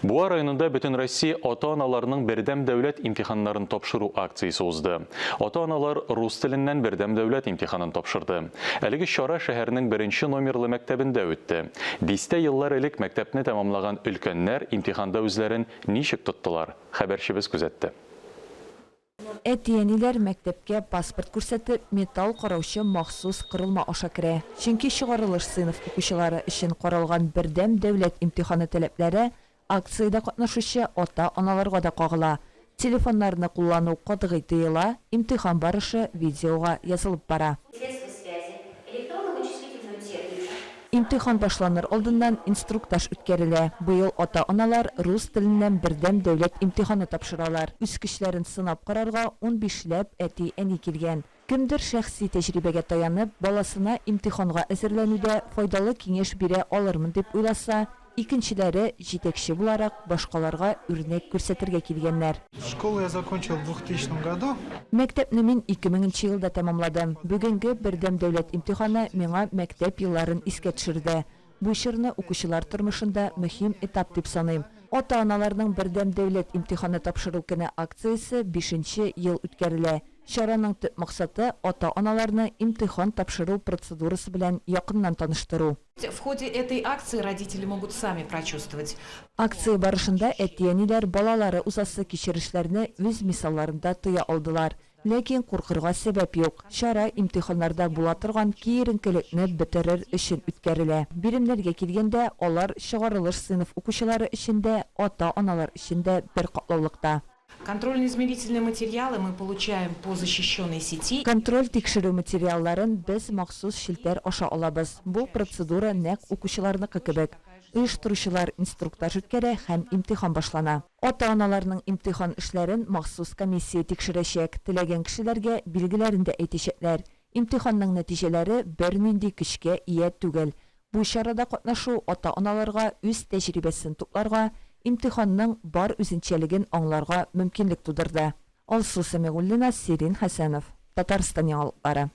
Буа районында Бөтенроссия ата-аналарның бердәм дәүләт имтиханнарын тапшыру акциясе узды. Ата-аналар рус теленнән бердәм дәүләт имтиханын тапшырды. Әлеге чара шәһәрнең беренче номерлы мәктәбендә үтте. Дистә еллар элек мәктәпне тәмамлаган өлкәннәр имтиханда үзләрен ничек тоттылар? Хәбәрчебез күзәтте. Әти-әниләр мәктәпкә паспорт күрсәтеп, металл караучы махсус корылма аша керә. Чөнки чыгарылыш сыйныф укучылары өчен каралган бердәм дәүләт имтиханы таләпләре акциядә катнашучы ата-аналарга да кагыла. Телефоннарны куллану катгый тыела, имтихан барышы видеога язылып бара. Средства связи, электронно-вычислительную технику. Имтихан башланыр алдыннан инструктаж үткәрелә. Быел ата-аналар рус теленнән бердәм дәүләт имтиханы тапшыралар. Үз көчләрен сынап карарга унбишләп әти-әни килгән. Кемдер шәхси тәҗрибәгә таянып, баласына имтиханга әзерләнүдә файдалы киңәш бирә алырмын дип уйласа, икенчеләре, җитәкче буларак, башкаларга үрнәк күрсәтергә килгәннәр. Школу я закончил в двухтысячном году. Мәктәпне мин 2000 нче елда тәмамладым. Бүгенге бердәм дәүләт имтиханы миңа мәктәп елларын искә төшерде. Бу чорны укучылар тормышында мөһим этап дип саныйм. Ата-аналарның бердәм дәүләт имтиханы тапшыру көне акциясе бишенче ел үткәрелә. Чараның төп максаты, ата-аналарны имтихан тапшыру процедурасы белән якыннан таныштыру. В ходе этой акции родители могут сами прочувствовать. Акция барышында әти-әниләр балалары узасы кичерешләрне үз мисалларында тоя алдылар. Ләкин куркырга сәбәп юк, чара имтиханнарда була торган киеренкелекне бетерер өчен үткәрелә. Биремнәргә килгәндә, алар чыгарылыш сыйныф укучылары өчен дә, ата-аналар өчен дә бер катлаулыкта. Контрольно-измерительные материалы мы получаем по защищенной сети. Контроль-тикшерү материалларын без махсус челтәр аша алабыз. Бу процедура нәкъ укучыларныкы кебек. Оештыручылар инструктаж үткәрә һәм имтихан башлана. Ата-аналарның имтихан эшләрен махсус комиссия тикшерәчәк, теләгән кешеләргә билгеләрен дә әйтәчәкләр. Имтиханның нәтиҗәләре бернинди көчкә ия түгел. Бу чарада катнашу ата-аналарга үз тәҗрибәсен тупларга, имтиханның бар үзенчәлеген аңларга мөмкинлек тудырды. Алсу Сәмигуллина, Сирин Хәсәнов. Татарстан яңалыклары.